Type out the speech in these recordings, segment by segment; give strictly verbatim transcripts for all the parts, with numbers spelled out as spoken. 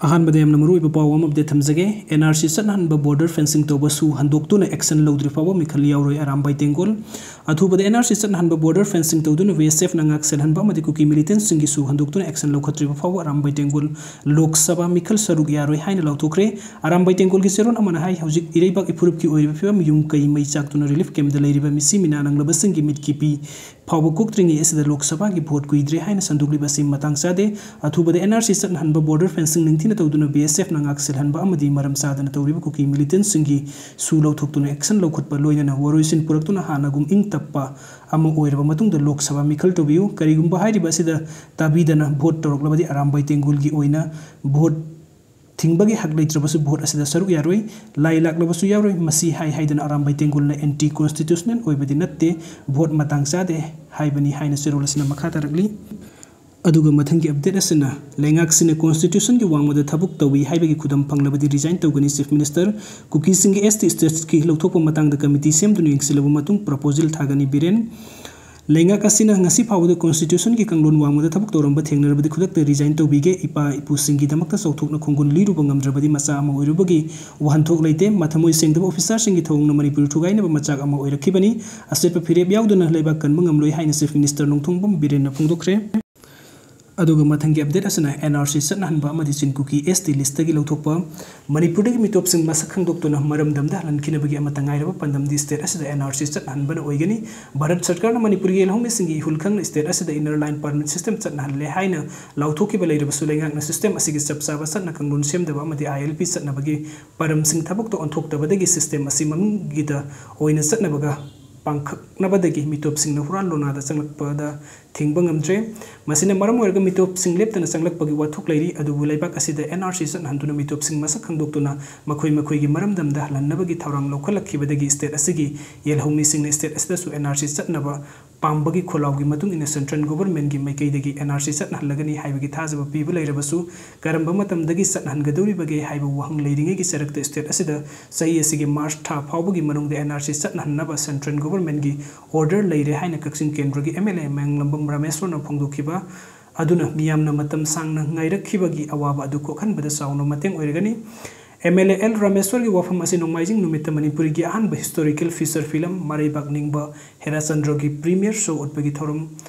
ꯑꯍꯥꯟꯕꯗ ꯌꯥꯝꯅ ꯃꯔꯨꯑꯣꯏꯕ ꯄꯥꯎ ꯑꯃ ꯑꯞꯗꯦꯠ ꯊꯝꯖꯒꯦ꯫ ꯑꯦꯟ ꯑꯥꯔ ꯁꯤ ꯆꯠꯅꯍꯟꯕ, ꯕꯣꯔꯗꯔ ꯐꯦꯟꯁꯤꯡ ꯇꯧꯕ ꯁꯨ ꯍꯟꯗꯣꯛꯇꯨꯅ ꯑꯦꯛꯁꯟ ꯂꯧꯗ꯭ꯔꯤ ꯐꯥꯎꯕ ꯃꯤꯈꯜ ꯌꯥꯎꯔꯣꯏ ꯑꯔꯥꯝꯕꯥꯏ ꯇꯦꯡꯒꯣꯜ꯫ ꯑꯊꯨꯕꯗ ꯑꯦꯟ ꯑꯥꯔ ꯁꯤ ꯆꯠꯅꯍꯟꯕ, ꯕꯣꯔꯗꯔ ꯐꯦꯟꯁꯤꯡ ꯇꯧꯗꯨꯅ ꯕꯤ ꯑꯦꯁ ꯑꯦꯐꯅ ꯉꯥꯛ ꯁꯦꯜꯍꯟꯕ ꯑꯃꯗꯤ ꯀꯨꯀꯤ ꯃꯤꯂꯤꯇꯦꯟꯁꯤꯡꯒꯤ ꯁꯨ ꯍꯟꯗꯣꯛꯇꯨꯅ ꯑꯦꯛꯁꯟ ꯂꯧꯈꯠꯇ꯭ꯔꯤꯕ ꯐꯥꯎꯕ ꯑꯔꯥꯝꯕꯥꯏ ꯇꯦꯡꯒꯣꯜ ꯂꯣꯛ ꯁꯚꯥ ꯃꯤꯈꯜ ꯁꯔꯨꯛ ꯌꯥꯔꯣꯏ ꯍꯥꯏꯅ ꯂꯥꯎꯊꯣꯛꯈ꯭ꯔꯦ꯫ ꯑꯔꯥꯝꯕꯥꯏ ꯇꯦꯡꯒꯣꯜꯒꯤ ꯆꯦꯔꯣꯜ ꯑꯃꯅ ꯍꯥꯏ, ꯍꯧꯖꯤꯛ ꯏꯔꯩꯕꯥꯛ ꯏꯐꯨꯔꯨꯞꯀꯤ ꯑꯣꯏꯔꯤꯕ ꯐꯤꯕꯝ, ꯌꯨꯝ ꯀꯩ ꯃꯩ ꯆꯥꯛꯇꯨꯅ ꯔꯤꯂꯤꯐ ꯀꯦꯝꯗ ꯂꯩꯔꯤꯕ ꯃꯤꯁꯤ ꯃꯤꯅꯥ ꯅꯪꯂꯕꯁꯤꯡꯒꯤ ꯃꯤꯠꯀꯤ ꯄꯤ ꯐꯥꯎꯕ ꯀꯣꯛꯇ꯭ꯔꯤꯉꯩ ꯑꯁꯤꯗ ꯂꯣꯛ ꯁꯚꯥꯒꯤ ꯚꯣꯠ ꯀꯨꯏꯗ꯭ꯔꯦ ꯍꯥꯏꯅ ꯁꯟꯗꯣꯛꯂꯤꯕ ꯑꯁꯤ ꯃꯇꯥꯡ ꯆꯥꯗꯦ꯫ ꯑꯊꯨꯕꯗ ꯑꯦꯟ ꯑꯥꯔ ꯁꯤ ꯆꯠꯅꯍꯟꯕ, ꯕꯣꯔꯗꯔ ꯐꯦꯟꯁꯤꯡ ꯅꯤꯡꯊꯤꯅ ꯇꯧꯗꯨꯅ ꯕꯤ ꯑꯦꯁ ꯑꯦꯐꯅ ꯉꯥꯛ ꯁꯦꯜꯍꯟꯕ ꯑꯃꯗꯤ ꯃꯔꯝ ꯆꯥꯗꯅ ꯇꯧꯔꯤꯕ ꯀꯨꯀꯤ ꯃꯤꯂꯤꯇꯦꯟꯁꯤꯡꯒꯤ ꯁꯨ ꯂꯧꯊꯣꯛꯇꯨꯅ ꯑꯦꯛꯁꯟ ꯂꯧꯈꯠꯄ, ꯂꯣꯏꯅꯅ ꯋꯥꯔꯣꯏꯁꯤꯟ ꯄꯨꯔꯛꯇꯨꯅ ꯍꯥꯟꯅꯒꯨꯝ ꯏꯪ ꯇꯞꯄ ꯑꯃ ꯑꯣꯏꯔꯕ ꯃꯇꯨꯡꯗ ꯂꯣꯛ ꯁꯚꯥ ꯃꯤꯈꯜ ꯇꯧꯕꯤꯌꯨ꯫ ꯀꯔꯤꯒꯨꯝꯕ ꯍꯥꯏꯔꯤꯕ ꯑꯁꯤꯗ ꯇꯥꯕꯤꯗꯅ ꯚꯣꯠ ꯇꯧꯔꯛꯂꯕꯗꯤ ꯑꯔꯥꯝꯕꯥꯏ ꯇꯦꯡꯒꯨꯜꯒꯤ ꯑꯣꯏꯅ ꯚꯣꯠ ꯊꯤꯡꯕꯒꯤ ꯍꯛ ꯂꯩꯇ꯭ꯔꯕꯁꯨ ꯚꯣꯠ ꯑꯁꯤꯗ ꯁꯔꯨꯛ ꯌꯥꯔꯣꯏ, ꯂꯥꯏ ꯂꯥꯛꯂꯕꯁꯨ ꯌꯥꯔꯣꯏ꯫ ꯃꯁꯤ ꯍꯥꯏ ꯍꯥꯏꯗꯨꯅ ꯑꯔꯥꯝꯕꯥꯏ ꯇꯦꯡꯒꯨꯜꯅ ꯑꯦꯟꯇꯤ ꯀꯣꯟꯁꯇꯤꯇ꯭ꯌꯨꯁꯅꯦꯜ ꯑꯣꯏꯕꯗꯤ ꯅꯠꯇꯦ, ꯚꯣꯠ ꯃꯇꯥꯡ ꯆꯥꯗꯦ ꯍꯥꯏꯕꯅꯤ ꯍꯥꯏꯅ ꯆꯦꯔꯣꯜ ꯑꯁꯤꯅ ꯃꯈꯥ ꯇꯥꯔꯛꯂꯤ꯫ ꯑꯗꯨꯒ ꯃꯊꯪꯒꯤ ꯑꯞꯗꯦꯠ ꯑꯁꯤꯅ ꯂꯩꯉꯥꯛꯁꯤꯅ ꯀꯣꯟꯁꯇꯤꯇ꯭ꯌꯨꯁꯟꯒꯤ ꯋꯥꯡꯃꯗ ꯊꯕꯛ ꯇꯧꯏ ꯍꯥꯏꯕꯒꯤ ꯈꯨꯗꯝ ꯐꯪꯂꯕꯗꯤ ꯔꯤꯖꯥꯏꯟ ꯇꯧꯒꯅꯤ꯫ ꯆꯤꯐ ꯃꯤꯅꯤꯁꯇꯔ ꯀꯨꯀꯤꯁꯤꯡꯒꯤ ꯑꯦꯁ ꯇꯤ ꯁ꯭ꯇꯦꯇꯁꯀꯤ ꯂꯧꯊꯣꯛꯄ ꯃꯇꯥꯡꯗ ꯀꯃꯤꯇꯤ ꯁꯦꯝꯗꯨꯅ ꯌꯦꯡꯁꯤꯜꯂꯕ ꯃꯇꯨꯡ ꯄ꯭ꯔꯄꯣꯖꯦꯜ ꯊꯥꯒꯅꯤ꯫ ꯕꯤꯔꯦꯟ꯫ ꯂꯩꯉꯥꯛ ꯑꯁꯤꯅ ꯉꯁꯤ ꯐꯥꯎꯕꯗ ꯀꯣꯟꯁꯇꯤꯇ꯭ꯌꯨꯁꯟꯒꯤ ꯀꯥꯡꯂꯣꯟ ꯋꯥꯡꯃꯗ ꯊꯕꯛ ꯇꯧꯔꯝꯕ ꯊꯦꯡꯅꯔꯕꯗꯤ ꯈꯨꯗꯛꯇ ꯔꯤꯖꯥꯏꯟ ꯇꯧꯕꯤꯒꯦ꯫ ꯏꯄꯥ ꯏꯄꯨꯁꯤꯡꯒꯤꯗꯃꯛꯇ ꯆꯥꯎꯊꯣꯛꯅ ꯈꯣꯡꯒꯨꯜ ꯂꯤꯔꯨꯕ ꯉꯝꯗ꯭ꯔꯕꯗꯤ ꯃꯆꯥ ꯑꯃ ꯑꯣꯏꯔꯨꯕꯒꯤ ꯋꯥꯍꯟꯊꯣꯛ ꯂꯩꯇꯦ꯫ ꯃꯊꯃꯣꯏ ꯁꯦꯡꯗꯕ ꯑꯣꯐꯤꯁꯥꯔꯁꯤꯡꯒꯤ ꯊꯧꯑꯣꯡꯅ ꯃꯅꯤꯄꯨꯔ ꯊꯨꯒꯥꯏꯅꯕ ꯃꯆꯥꯛ ꯑꯃ ꯑꯣꯏꯔꯛꯈꯤꯕꯅꯤ꯫ ꯑꯆꯦꯠꯄ ꯐꯤꯔꯦꯞ ꯌꯥꯎꯗꯅ ꯂꯩꯕꯥꯛ ꯀꯟꯕ ꯉꯝꯂꯣꯏ ꯍꯥꯏꯅ ꯆꯤꯐ ꯃꯤꯅꯤꯁꯇꯔ ꯅꯣꯡꯊꯣꯡꯕꯝ ꯕꯤꯔꯦꯟꯅ ꯐꯣꯡꯗꯣꯛꯈ꯭ꯔꯦ꯫ ꯑꯗꯨꯒ ꯃꯊꯪꯒꯤ ꯑꯞꯗꯦꯠ ꯑꯁꯤꯅ ꯑꯦꯟ ꯑꯥꯔ ꯁꯤ ꯆꯠꯅꯍꯟꯕ ꯑꯃꯗꯤ ꯆꯤꯟ ꯀꯨꯀꯤ ꯑꯦꯁ ꯇꯤ ꯂꯤꯁꯇꯒꯤ ꯂꯧꯊꯣꯛꯄ꯫ ꯃꯅꯤꯄꯨꯔꯗꯒꯤ ꯃꯤꯇꯣꯞꯁꯤꯡ ꯃꯁꯛ ꯈꯪꯗꯣꯛꯇꯨꯅ ꯃꯔꯝꯗꯝꯗ ꯍꯜꯍꯟꯈꯤꯅꯕꯒꯤ ꯑꯃꯠꯇ ꯉꯥꯏꯔꯕ ꯄꯥꯟꯗꯝꯗꯤ ꯁ꯭ꯇꯦꯠ ꯑꯁꯤꯗ ꯑꯦꯟ ꯑꯥꯔ ꯁꯤ ꯆꯠꯅꯍꯟꯕꯅ ꯑꯣꯏꯒꯅꯤ꯫ ꯚꯥꯔꯠ ꯁꯔꯀꯥꯔꯅ ꯃꯅꯤꯄꯨꯔꯒꯤ ꯌꯦꯜꯍꯧꯃꯤꯁꯤꯡꯒꯤ ꯏꯍꯨꯜ ꯈꯪꯅ ꯁ꯭ꯇꯦꯠ ꯑꯁꯤꯗ ꯏꯟꯅꯔ ꯂꯥꯏꯟ ꯄꯔꯃꯤꯠ ꯁꯤꯁꯇꯦꯝ ꯆꯠꯅꯍꯜꯂꯦ ꯍꯥꯏꯅ ꯂꯥꯎꯊꯣꯛꯈꯤꯕ ꯂꯩꯔꯕꯁꯨ ꯂꯩꯉꯥꯛꯅ ꯁꯤꯁꯇꯦꯝ ꯑꯁꯤꯒꯤ ꯆꯞ ꯆꯥꯕ ꯆꯠꯅ ꯀꯥꯡꯂꯣꯟ ꯁꯦꯝꯗꯕ ꯑꯃꯗꯤ ꯑꯥꯏ ꯑꯦꯜ ꯄꯤ ꯆꯠꯅꯕꯒꯤ ꯄꯔꯝꯁꯤꯡ ꯊꯕꯛꯇ ꯑꯣꯟꯊꯣꯛꯇꯕꯗꯒꯤ ꯁꯤꯁꯇꯦꯝ ꯑꯁꯤ ꯃꯃꯤꯡꯒꯤꯗ ꯑꯣꯏꯅ ꯆꯠꯅꯕꯒ ꯄꯥꯡꯈꯛꯅꯕꯗꯒꯤ ꯃꯤꯇꯣꯞꯁꯤꯡꯅ ꯍꯨꯔꯥꯟ ꯂꯣꯅꯥꯗ ꯆꯪꯂꯛꯄꯗ ꯊꯤꯡꯕ ꯉꯝꯗ꯭ꯔꯦ꯫ ꯃꯁꯤꯅ ꯃꯔꯝ ꯑꯣꯏꯔꯒ ꯃꯤꯇꯣꯞꯁꯤꯡ ꯂꯦꯞꯇꯅ ꯆꯪꯂꯛꯄꯒꯤ ꯋꯥꯊꯣꯛ ꯂꯩꯔꯤ, ꯑꯗꯨꯕꯨ ꯂꯩꯕꯥꯛ ꯑꯁꯤꯗ ꯑꯦꯟ ꯑꯥꯔ ꯁꯤ ꯆꯠꯅꯍꯟꯗꯨꯅ ꯃꯤꯇꯣꯞꯁꯤꯡ ꯃꯁꯛ ꯈꯪꯗꯣꯛꯇꯨꯅ ꯃꯈꯣꯏ ꯃꯈꯣꯏꯒꯤ ꯃꯔꯝꯗꯝꯗ ꯍꯜꯍꯟꯅꯕꯒꯤ ꯊꯧꯔꯥꯡ ꯂꯧꯈꯠꯂꯛꯈꯤꯕꯗꯒꯤ ꯁ꯭ꯇꯦꯠ ꯑꯁꯤꯒꯤ ꯌꯦꯜꯍꯧꯃꯤꯁꯤꯡꯅ ꯁ꯭ꯇꯦꯠ ꯑꯁꯤꯗꯁꯨ ꯑꯦꯟ ꯑꯥꯔ ꯁꯤ ꯆꯠꯅꯕ ꯄꯥꯝꯕꯒꯤ ꯈꯣꯜꯂꯥꯎꯒꯤ ꯃꯇꯨꯡ ꯏꯟꯅ ꯁꯦꯟꯇ꯭ꯔꯦꯜ ꯒꯣꯚꯔꯟꯃꯦꯟꯠꯀꯤ ꯃꯥꯏꯀꯩꯗꯒꯤ ꯑꯦꯟ ꯑꯥꯔ ꯁꯤ ꯆꯠꯅꯍꯜꯂꯒꯅꯤ ꯍꯥꯏꯕꯒꯤ ꯊꯥꯖꯕ ꯄꯤꯕ ꯂꯩꯔꯕꯁꯨ ꯀꯔꯝꯕ ꯃꯇꯝꯗꯒꯤ ꯆꯠꯅꯍꯟꯒꯗꯧꯔꯤꯕꯒꯦ ꯍꯥꯏꯕ ꯋꯥꯍꯪ ꯂꯩꯔꯤꯉꯩꯒꯤ ꯆꯔꯛꯇ ꯁ꯭ꯇꯦꯠ ꯑꯁꯤꯗ ꯆꯍꯤ ꯑꯁꯤꯒꯤ ꯃꯥꯔꯆ ꯊꯥ ꯐꯥꯎꯕꯒꯤ ꯃꯅꯨꯡꯗ ꯑꯦꯟ ꯑꯥꯔ ꯁꯤ ꯆꯠꯅꯍꯟꯅꯕ ꯁꯦꯟꯇ꯭ꯔꯦꯜ ꯒꯣꯚꯔꯟꯃꯦꯟꯠꯀꯤ ꯑꯣꯔꯗꯔ ꯂꯩꯔꯦ ꯍꯥꯏꯅ ꯀꯛꯆꯤꯡ ꯀꯦꯟꯗ꯭ꯔꯒꯤ ꯑꯦꯝ ꯑꯦꯜ ꯑꯦ ꯃꯌꯥꯡꯂꯝꯕꯝ ꯔꯥꯃꯦꯁꯣꯔꯅ ꯐꯣꯡꯗꯣꯛꯈꯤꯕ ꯑꯗꯨꯅ ꯃꯤꯌꯥꯝꯅ ꯃꯇꯝ ꯁꯥꯡꯅ ꯉꯥꯏꯔꯛꯈꯤꯕꯒꯤ ꯑꯋꯥꯕ ꯑꯗꯨ ꯀꯣꯛꯍꯟꯕꯗ ꯆꯥꯎꯅ ꯃꯇꯦꯡ ꯑꯣꯏꯔꯒꯅꯤ꯫ ꯑꯦꯝ ꯑꯦꯜ ꯑꯦ ꯑꯦꯜ ꯔꯥꯃꯦꯁ꯭ꯋꯔꯒꯤ ꯋꯥꯐꯝ ꯑꯁꯤ ꯅꯣꯡꯃꯥꯏꯖꯤꯡ ꯅꯨꯃꯤꯠꯇ ꯃꯅꯤꯄꯨꯔꯤꯒꯤ ꯑꯍꯥꯟꯕ historical feature film ꯃꯔꯩꯕꯥꯛ ꯅꯤꯡꯕ ꯍꯦꯔꯥꯆꯟꯗ꯭ꯔꯒꯤ premiere show ꯎꯠꯄꯒꯤ ꯊꯧꯔꯝ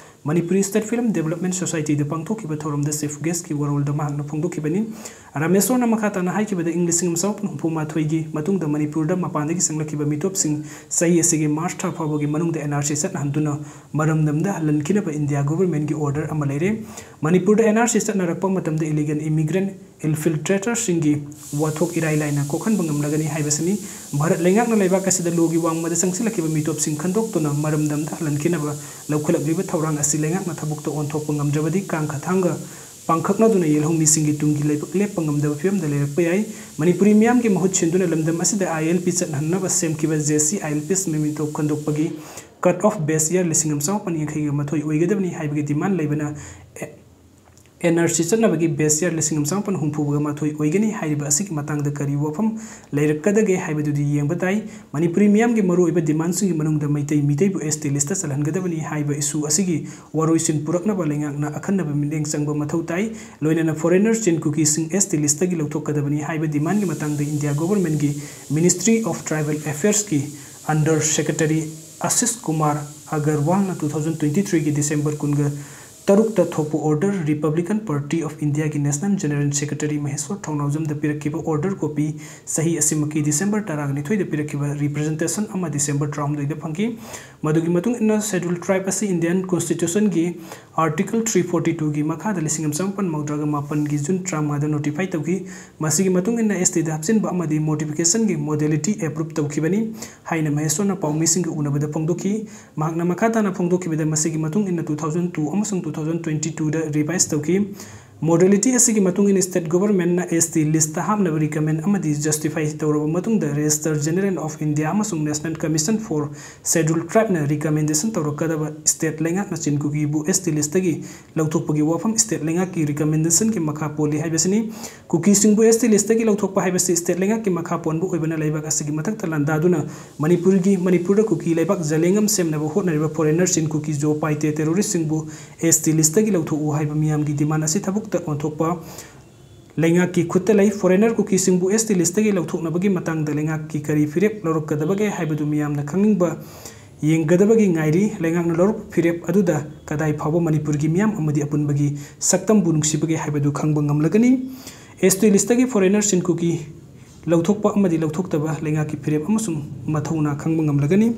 ꯃꯅꯤꯄꯨꯔꯤ State Film Development Societyꯗ ꯄꯥꯡꯊꯣꯛꯈꯤꯕ ꯊꯧꯔꯝꯗ chief guestꯀꯤ ꯋꯥꯔꯣꯜꯗ ꯃꯍꯥꯛꯅ ꯐꯣꯡꯗꯣꯛꯈꯤꯕꯅꯤ꯫ ꯔꯥꯃꯦꯁ꯭ꯋꯔꯅ ꯃꯈꯥ ꯇꯥꯅ ꯍꯥꯏꯈꯤꯕꯗ, ꯏꯪ ꯂꯤꯁꯤꯡ ꯑꯃ ꯆꯥꯃꯥꯄꯟ ꯍꯨꯝꯐꯨ ꯃꯥꯊꯣꯏꯒꯤ ꯃꯇꯨꯡꯗ ꯃꯅꯤꯄꯨꯔꯗ ꯃꯄꯥꯟꯗꯒꯤ ꯆꯪꯂꯛꯈꯤꯕ ꯃꯤꯇꯣꯞꯁꯤꯡ ꯆꯍꯤ ꯑꯁꯤꯒꯤ March ꯊꯥ ꯐꯥꯎꯕꯒꯤ ꯃꯅꯨꯡꯗ N R C ꯆꯠꯅꯍꯟꯗꯨꯅ ꯃꯔꯝꯗꯝꯗ ꯍꯜꯍꯟꯈꯤꯅꯕ ꯏꯟꯗꯤꯌꯥ governmentꯀꯤ order ꯑꯃ ꯂꯩꯔꯦ꯫ ꯃꯅꯤꯄꯨꯔꯗ N R C ꯆꯠꯅꯔꯛꯄ ꯃꯇꯝꯗ illegal immigrant infiltratorꯁꯤꯡꯒꯤ ꯋꯥꯊꯣꯛ ꯏꯔꯥꯏ ꯂꯥꯏꯅ ꯀꯣꯛꯍꯟꯕ ꯉꯝꯂꯒꯅꯤ ꯍꯥꯏꯕꯁꯤꯅꯤ꯫ ꯚꯥꯔꯠ ꯂꯩꯉꯥꯛꯅ ꯂꯩꯕꯥꯛ ꯑꯁꯤꯗ ꯂꯣꯒꯤ ꯋꯥꯡꯃꯗ ꯆꯪꯁꯤꯜꯂꯛꯈꯤꯕ ꯃꯤꯇꯣꯞꯁꯤꯡ ꯈꯟꯗꯣꯛꯇꯨꯅ ꯃꯔꯝꯗꯝꯗ ꯍꯜꯍꯟꯈꯤꯅꯕ ꯂꯧꯈꯠꯂꯛꯂꯤꯕ ꯊꯧꯔꯥꯡ ꯑꯁꯤ ꯂꯩꯉꯥꯛꯅ ꯊꯕꯛꯇ ꯑꯣꯟꯊꯣꯛꯄ ꯉꯝꯗ꯭ꯔꯕꯗꯤ ꯀꯥꯡꯈ ꯊꯥꯡꯒ ꯄꯥꯡꯈꯛꯅꯗꯨꯅ ꯌꯦꯜꯍꯧꯃꯤꯁꯤꯡꯒꯤ ꯇꯨꯡꯒꯤ ꯂꯩꯕꯥꯛ ꯂꯦꯞꯄ ꯉꯝꯗꯕ ꯐꯤꯕꯝꯗ ꯂꯩꯔꯛꯄ ꯌꯥꯏ꯫ ꯃꯅꯤꯄꯨꯔꯤ ꯃꯤꯌꯥꯝꯒꯤ ꯃꯍꯨꯠ ꯁꯤꯟꯗꯨꯅ ꯂꯝꯗꯝ ꯑꯁꯤꯗ I L P ꯆꯠꯍꯟꯅꯕ ꯁꯦꯝꯈꯤꯕ J C I L Pꯁ ꯃꯤꯇꯣꯞ ꯈꯟꯗꯣꯛꯄꯒꯤ cut off base year ꯂꯤꯁꯤꯡ ꯑꯃ ꯆꯥꯃꯥꯄꯟ ꯌꯥꯡꯈꯩꯒ ꯃꯥꯊꯣꯏ ꯑꯣꯏꯒꯗꯕꯅꯤ ꯍꯥꯏꯕꯒꯤ demand ꯂꯩꯕꯅ N R C ꯆꯠꯅꯕꯒꯤ base year ꯂꯤꯁꯤꯡ ꯑꯃ ꯆꯥꯃꯥꯄꯟ ꯍꯨꯝꯐꯨꯒ ꯃꯥꯊꯣꯏ ꯑꯣꯏꯒꯅꯤ꯫ ꯍꯥꯏꯔꯤꯕ ꯑꯁꯤꯒꯤ ꯃꯇꯥꯡꯗ ꯀꯔꯤ ꯋꯥꯐꯝ ꯂꯩꯔꯛꯀꯗꯒꯦ ꯍꯥꯏꯕꯗꯨꯗꯤ ꯌꯦꯡꯕ ꯇꯥꯏ꯫ ꯃꯅꯤꯄꯨꯔꯤ ꯃꯤꯌꯥꯝꯒꯤ ꯃꯔꯨꯑꯣꯏꯕ demandꯁꯤꯡꯒꯤ ꯃꯅꯨꯡꯗ ꯃꯩꯇꯩ ꯃꯤꯇꯩꯕꯨ S T listꯇ ꯆꯜꯍꯟꯒꯗꯕꯅꯤ ꯍꯥꯏꯕ issue ꯑꯁꯤꯒꯤ ꯋꯥꯔꯣꯏꯁꯤꯟ ꯄꯨꯔꯛꯅꯕ ꯂꯩꯉꯥꯛꯅ ꯑꯈꯟꯅꯕ ꯃꯤꯠꯌꯦꯡ ꯆꯪꯕ ꯃꯊꯧ ꯇꯥꯏ꯫ ꯂꯣꯏꯅꯅ foreigner Chin Kukiꯁꯤꯡ S T listꯇꯒꯤ ꯂꯧꯊꯣꯛꯀꯗꯕꯅꯤ ꯍꯥꯏꯕ demandꯒꯤ ꯃꯇꯥꯡꯗ ꯏꯟꯗꯤꯌꯥ governmentꯀꯤ Ministry of Tribal Affairsꯀꯤ under secretary ꯑꯁꯤꯁ Kumar ꯑꯒꯔꯋꯥꯜꯅ two thousand twenty threeꯒꯤ December ꯀꯨꯟꯒ ꯇꯔꯨꯛꯇ ꯊꯣꯛꯄ order Republican Party of Indiaꯒꯤ National General Secretary ꯃꯍꯦꯁ꯭ꯋꯔ ꯊꯧꯅꯥꯎꯖꯝꯗ ꯄꯤꯔꯛꯈꯤꯕ order copy ꯆꯍꯤ ꯑꯁꯤꯃꯛꯀꯤ December ꯇꯔꯥꯅꯤꯊꯣꯏꯗ ꯄꯤꯔꯛꯈꯤꯕ representation ꯑꯃ December ꯇꯔꯥꯍꯨꯝꯗꯣꯏꯗ ꯐꯪꯈꯤ꯫ ꯃꯗꯨꯒꯤ ꯃꯇꯨꯡ ꯏꯟꯅ Scheduled Tribe ꯑꯁꯤ Indian Constitutionꯒꯤ Article three forty twoꯒꯤ ꯃꯈꯥꯗ ꯂꯤꯁꯤꯡ ꯑꯃ ꯆꯥꯃꯥꯄꯟ ꯃꯧꯗ꯭ꯔꯥꯒ ꯃꯥꯄꯟꯒꯤ June ꯇꯔꯥꯃꯉꯥꯗ notify ꯇꯧꯈꯤ꯫ ꯃꯁꯤꯒꯤ ꯃꯇꯨꯡ ꯏꯟꯅ S Tꯗ ꯍꯥꯞꯆꯤꯟꯕ ꯑꯃꯗꯤ modificationꯒꯤ modality approve ꯇꯧꯈꯤꯕꯅꯤ ꯍꯥꯏꯅ ꯃꯍꯦꯁ꯭ꯋꯔꯅ ꯄꯥꯎꯃꯤꯁꯤꯡꯒ ꯎꯅꯕꯗ ꯐꯣꯡꯗꯣꯛꯈꯤ꯫ ꯃꯍꯥꯛꯅ ꯃꯈꯥ ꯇꯥꯅ ꯐꯣꯡꯗꯣꯛꯈꯤꯕꯗ ꯃꯁꯤꯒꯤ ꯃꯇꯨꯡ ꯏꯟꯅ two thousand two ꯑꯃꯁꯨꯡ two thousand twenty twoꯗ revise ꯇꯧꯈꯤ꯫ Modality ꯑꯁꯤꯒꯤ ꯃꯇꯨꯡ ꯏꯟꯅ state governmentꯅ S T listꯇ ꯍꯥꯞꯅꯕ recommend ꯑꯃꯗꯤ justify ꯇꯧꯔꯕ ꯃꯇꯨꯡꯗ Registrar General of India ꯑꯃꯁꯨꯡ National Commission for Scheduled Tribeꯅ recommendation ꯇꯧꯔꯛꯀꯗꯕ state ꯂꯩꯉꯥꯛꯅ ꯆꯤꯟ ꯀꯨꯀꯤꯕꯨ S T listꯇꯒꯤ ꯂꯧꯊꯣꯛꯄꯒꯤ ꯋꯥꯐꯝ state ꯂꯩꯉꯥꯛꯀꯤ recommendationꯒꯤ ꯃꯈꯥ ꯄꯣꯜꯂꯤ ꯍꯥꯏꯕꯁꯤꯅꯤ꯫ ꯀꯨꯀꯤꯁꯤꯡꯕꯨ S T listꯇꯒꯤ ꯂꯧꯊꯣꯛꯄ ꯍꯥꯏꯕꯁꯤ state ꯂꯩꯉꯥꯛꯀꯤ ꯃꯈꯥ ꯄꯣꯟꯕ ꯑꯣꯏꯕꯅ ꯂꯩꯕꯥꯛ ꯑꯁꯤꯒꯤ ꯃꯊꯛꯇ ꯂꯥꯟꯗꯥꯗꯨꯅ ꯃꯅꯤꯄꯨꯔꯒꯤ, ꯃꯅꯤꯄꯨꯔꯗ ꯀꯨꯀꯤ ꯂꯩꯕꯥꯛ ꯖꯂꯦꯡꯉꯝ ꯁꯦꯝꯅꯕ ꯍꯣꯠꯅꯔꯤꯕ foreigner ꯆꯤꯟ ꯀꯨꯀꯤ ꯖꯣ ꯄꯥꯏꯇꯦ terroristꯁꯤꯡꯕꯨ S T listꯇꯒꯤ ꯂꯧꯊꯣꯛꯎ ꯍꯥꯏꯕ ꯃꯤꯌꯥꯝꯒꯤ demand ꯑꯁꯤ ꯊꯕꯛꯇ ꯑꯣꯟꯊꯣꯛꯄ ꯂꯩꯉꯥꯛꯀꯤ ꯈꯨꯠꯇ ꯂꯩ꯫ Foreigner ꯀꯨꯀꯤꯁꯤꯡꯕꯨ S T listꯇꯒꯤ ꯂꯧꯊꯣꯛꯅꯕꯒꯤ ꯃꯇꯥꯡꯗ ꯂꯩꯉꯥꯛꯀꯤ ꯀꯔꯤ ꯐꯤꯔꯦꯞ ꯂꯧꯔꯛꯀꯗꯕꯒꯦ ꯍꯥꯏꯕꯗꯨ ꯃꯤꯌꯥꯝꯅ ꯈꯪꯅꯤꯡꯕ ꯌꯦꯡꯒꯗꯕꯒꯤ ꯉꯥꯏꯔꯤ꯫ ꯂꯩꯉꯥꯛꯅ ꯂꯧꯔꯛꯄ ꯐꯤꯔꯦꯞ ꯑꯗꯨꯗ ꯀꯗꯥꯏ ꯐꯥꯎꯕ ꯃꯅꯤꯄꯨꯔꯒꯤ ꯃꯤꯌꯥꯝ ꯑꯃꯗꯤ ꯑꯄꯨꯟꯕꯒꯤ ꯁꯛꯇꯝꯕꯨ ꯅꯨꯡꯁꯤꯕꯒꯦ ꯍꯥꯏꯕꯗꯨ ꯈꯪꯕ ꯉꯝꯂꯒꯅꯤ꯫ S T listꯇꯒꯤ foreigner ꯆꯤꯟ ꯀꯨꯀꯤ ꯂꯧꯊꯣꯛꯄ ꯑꯃꯗꯤ ꯂꯧꯊꯣꯛꯇꯕ ꯂꯩꯉꯥꯛꯀꯤ ꯐꯤꯔꯦꯞ ꯑꯃꯁꯨꯡ ꯃꯊꯧꯅꯥ ꯈꯪꯕ ꯉꯝꯂꯒꯅꯤ꯫